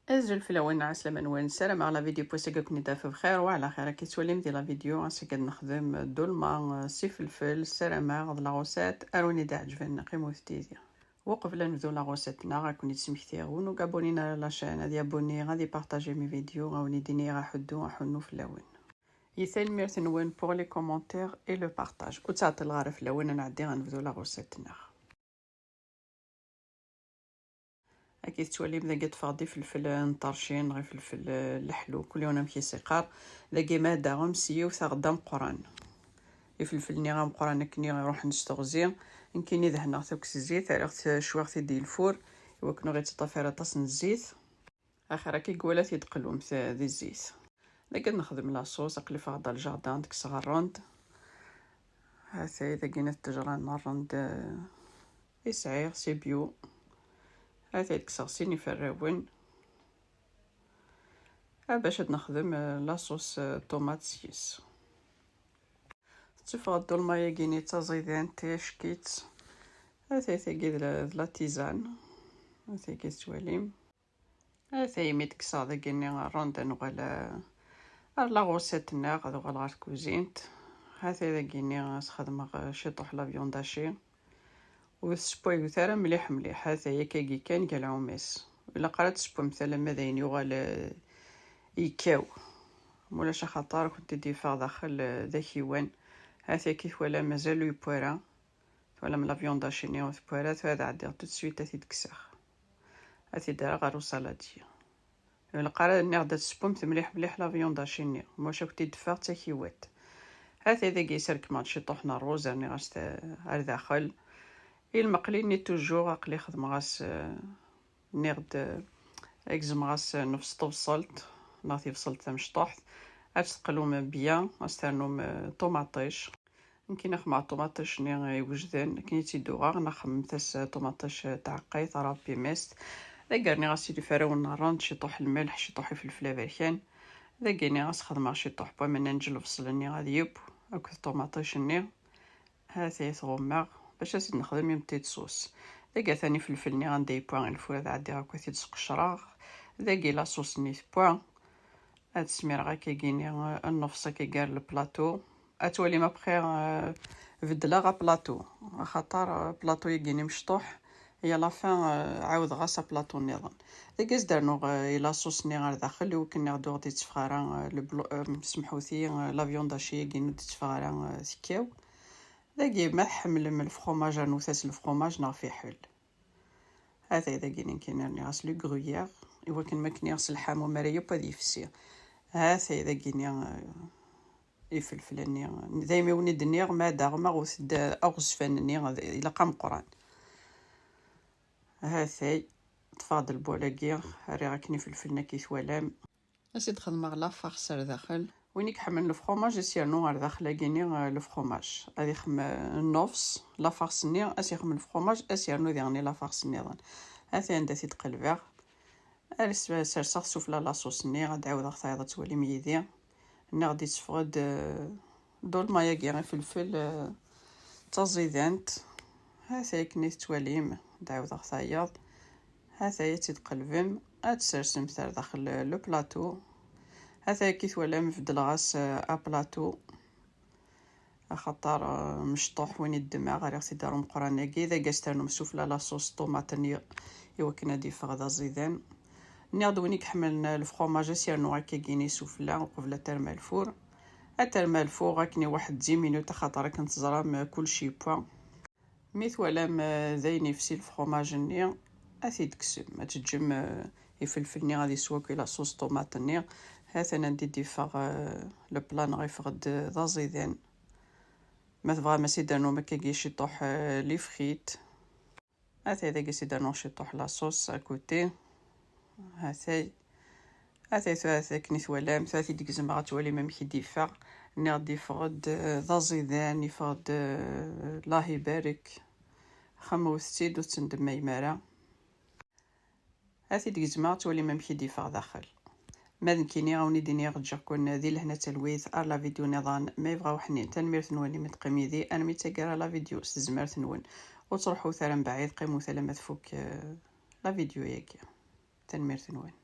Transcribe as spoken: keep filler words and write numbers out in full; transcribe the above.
Azul fell-awen, ɛeslama-nwen, ssarameɣ la vidéo n wass-agi ad ken-id-taf bxir wa ɛla xir. Akka tettwalim di la vidéo, ass-agi ad nexdem dolma, euh, s ifelfel, ssarameɣ d la recette ara wen-iɛeǧben, qqimet yid-i. Uqbel ad nebdu la recette-nneɣ, ad ken-id-smektiɣ win ur abonné ara à la chaîne, ad abonné, ad partager mes vidéos, ad wen-id-iniɣ aḥuddu, aḥunnu fell-awen. I tanemmirt-nwen pour les commentaires et le partage. Ur ttɛeṭṭileɣ ara fell-awen, ad nɛeddi ad nebdu la recette-nneɣ. Akka tettwalim dagi ṭṭfeɣ-d ifelfel n ṭercin neɣ ifelfel n leḥlu, kul yiwen amek i s-iqqar. Dagi ma daɣen s yiwet aɣ-d ameqqran. Ifelfel-nni ameqqran akken i iruḥen s teɣzi, nekkini dehneɣ-t akk s zzit, rriɣ-t, cwiɣ-t-id i lfur, iwakken ur ɣ-ittaṭṭaf ara aṭas n zzit. Axir akka i iwala-t-id qlumt di zzit. Dagi ad nexdem la sauce, aql-i ffɣeɣ-d ɣer le jardin, ad kkseɣ rrend. Hatay dagi n ttejra n rrend, eh, i sɛiɣ, c'est bio. Hatay kkseɣ sin iferrawen. Ah, bac ad nexdem, eh, la sauce, eh, tomate s-yes. Tetteffeɣ-d dolma-agi-nni d taẓidant, tacekkit. Hatay tagi d la, d la tisane. Hatay tettwalim. Hatay mi d-kkseɣ dagi-nni rrend, ad nuɣal, eh, ar la recette-nneɣ, ad uɣaleɣ ɣer tkuzint. Hatay dagi-nni as-xedmeɣ, eh, ciṭuḥ la viande hachée. Ur tessewwayemt ara mliḥ mliḥ, hatay akkagi kan gar lɛumas. Ilaq ara tessewwemt alamma d ayen yuɣal, eh, yekkaw. Mulac axaṭer ad kent-id-yeffeɣ daxel, eh, d akiwan. Hatay akka i twalam mazal ur yewwi ara. Twalam la viande hachée-nni ur tewwi ara, tura ad ɛeddiɣ tout de suite ad t-id-kkseɣ. Ad t-id-rreɣ ɣer usaladi. Ilaq ara nniɣ-d ad tessewwemt mliḥ mliḥ la viande hachée-nni, maca ad kent-id-teffeɣ d takiwat. Hatay dagi srekmeɣ-d ciṭuḥ n rruz, rniɣ-as-t ar daxel. I lmeqli-nni toujours aql-i xedmeɣ-as, eh, nniɣ-d, eh, gezmeɣ-as nnefs tebṣelt, neɣ tibṣelt tamecṭuḥt, ad teqlum bien, ad s-ternum, eh, ṭumaṭic. Nekkini xedmeɣ ṭumaṭic-nni iwejden, akken i tt-id-uɣeɣ, neɣ xedmemt-as ṭumaṭic taɛeqqayt, ara pimist. Dagi rniɣ-as iferrawen n rrend, ciṭuḥ lmelḥ, ciṭuḥ ifelfel aberkan. Dagi-nni as-xedmeɣ ciṭuḥ n waman n lebṣel-nni ad yeww, akked ṭumaṭic-nni. Hatay tɣummeɣ bac ad t-id-nexdem une petite sauce. Dagi atan ifelfel-nni anda yewwa i lfur, ad ɛeddiɣ akk ad t-id-sqecreɣ. Dagi la sauce-nni tewwa. Ad smireɣ akkagi-nni, eh, nnefs akka gar le plateau. Ad twalim après, eh, beddleɣ aplaṭu, axaṭer, eh, plaṭu-yagi-nni mecṭuḥ, et à la fin, eh, ɛawdeɣ-as aplaṭu nniḍen. Dagi as-d-rnuɣ, eh, i la sauce-nni ɣer daxel, iwakken ad ur ɣ-d-itteffeɣ ara, eh, le blo-, eh, semḥut-iyi, eh, la viande hachée-yagi ur d-itteffeɣ ara, eh, tekkaw. Dagi ma tḥemmlem lefromaj, rnut-as lefromaj neɣ fiḥel. Hatay dagi nekkini rniɣ-as le gruyère, iwakken ma akken iɣes lḥamu mi ara yeww ad yefsi. Hatay dagi-nni, eh, ifelfel-nni. Daymi wen-id-nniɣ, ma daɣ ma ɣut-d aɣezfan-nni, ilaq ameqqran. Hatay, ṭṭfeɣ-d lbol-agi, rriɣ akken ifelfel-nni akka i twalam. As-id-xedmeɣ la farce ar daxel. Win i iḥemmlen lefromaj, as-yernu ar daxel-agi-nni, eh, lefromaj. Ad ixem, eh, nnefs, la farce-nni, as-ixem lefromaj, as-yernu diɣen la farce nniḍen. Hatay anda t-id-qelbeɣ. Ar s-, serseɣ sufella la sauce-nni, ad ɛawdeɣ tayeḍ ad twalim yid-i. Nniɣ-d itteffeɣ-d, eh, dolma-yagi ifelfel, eh, d taẓidant. Hatay akken i tettwalim, ad ɛawdeɣ tayeḍ. Hatay ad tt-id-qelbem, ad tt-sersemt ar daxel le plateau. Hatay akka i twalam beddleɣ-as, eh, aplaṭu. Axaṭer, eh, mecṭuḥ win i ddmeɣ, rriɣ-t-id ar umeqqran-agi, dagi as-ternum sufella la sauce tomate-nni iwakken ad d-yeffeɣ d aẓidan. Nniɣ-d win i iḥemmlen lefromaj as-yernu akkagi-nni sufella uqbel ad terma lfur. Ad terma lfur akken i waḥed dix minutes, axaṭer akken teẓram, eh, kullec yewwa. Mi twalam, eh, d ayen yefsi lefromaj-nni, ad t-id-tekksem, ad teǧǧem, eh, ifelfel-nni ad yeswa akk i la sauce tomate-nni. Hatan anda i d-yeffeɣ, eh, le plat-nneɣ yeffeɣ-d d aẓidan. Ma tebɣam as-id-ternum akkagi ciṭuḥ, eh, les frites. Hatay dagi as-id-rnuɣ ciṭuḥ la sauce à côté. Hatay. Hatay tura akken i twalam, tura t-id-gezmeɣ ad twalim amek i d-yeffeɣ. Nniɣ-d yeffeɣ-d, eh, d aẓidan, yeffeɣ-d, eh, Allah ibarek. Xemmet-tt-id, ur tettendemmayem ara. Ad t-id-gezmeɣ ad twalim amek i d-yeffeɣ daxel. Ma d nekkini, a wen-id-iniɣ ǧǧiɣ-ken di lehna d talwit ar la vidéo nniḍen ma yebɣa uḥnin. Tanemmirt-nwen imi d-teqqim yid-i armi d taggara la vidéo s tezmert-nwen. Ur ttruḥut ara mebɛid, qqimet alamma tfuk, eh, la vidéo-yagi. Tanemmirt-nwen.